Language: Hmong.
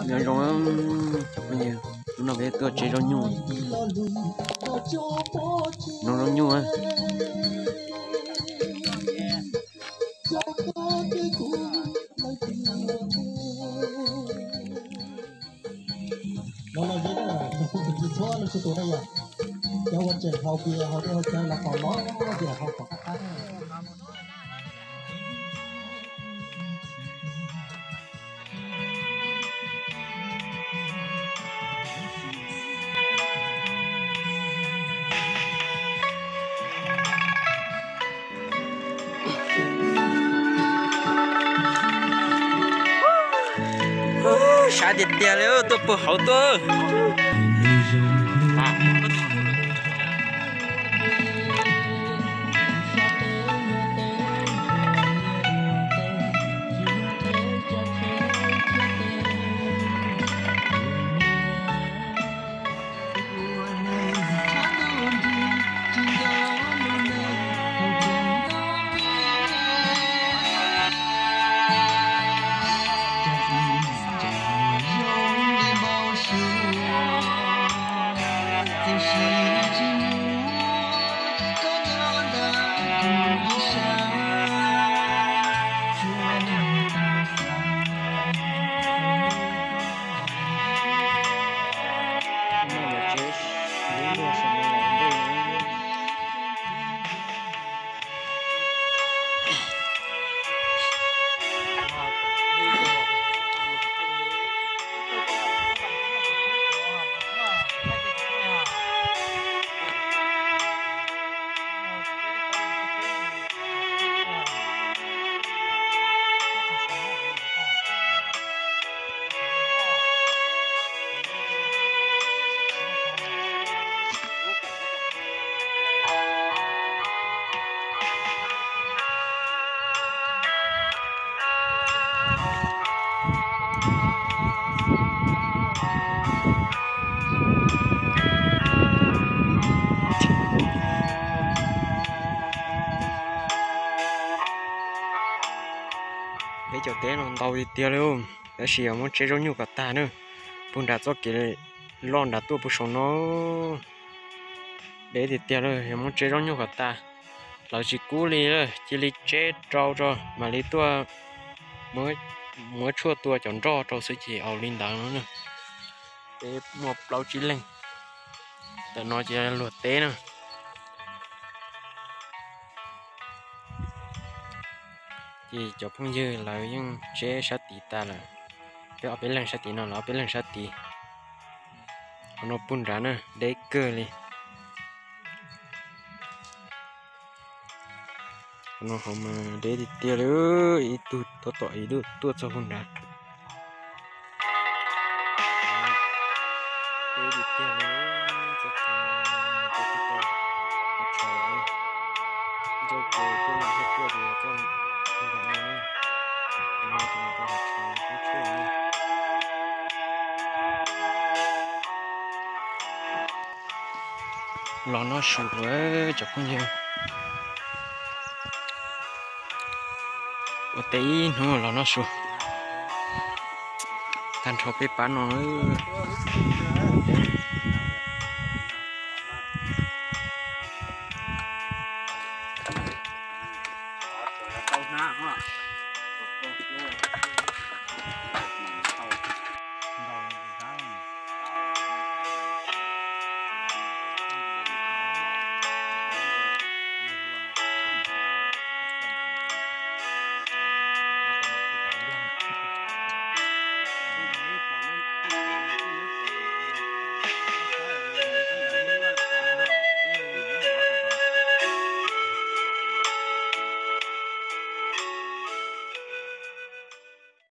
Nyob zoo, hnub no peb tuaj tseb zaub nyuj, noj zaub nyuj. Sab tiag tiag li, tuaj puag hauv tuaj. Peb cov teb no ntau tiag tiag li, tab sis yuav muab tseb zaub nyuj kom tag na. Puag nram txoj kev loj nram tuaj puag saum no, deb tiag tiag li, yuav muab tseb zaub nyuj kom tag. Hlawv tsis kub li, cia li tseb rau tso mam li tuaj muab tshuaj tua cov nroj rau xwb ces au li ntawd no na. Peb muaj plaub tsib leeg, ntawm no ces luag teb na. Ces cov phooj ywg lawv yeej tseb sab tid tas lawm. Peb ob peb leeg sab tid no, lawv ob peb leeg sab tid. Qhov no puag nrad na, deb kawg li. Qhov no hauv mas deb tiag tiag li, ib tug tab tom ib tug tuaj txog puag nrad. Deb tiag tiag li, txoj kev no peb twb tau hav tshav lawm. Ncauj kev tuaj no thiaj tuaj ces yog txoj puag nram no na. Qhov no ces nws tau hav tshav poob tshuaj na. Los noj su lawm cov phooj ywg. Ua teb ib hnub los noj su. Tag nrho peb pab no.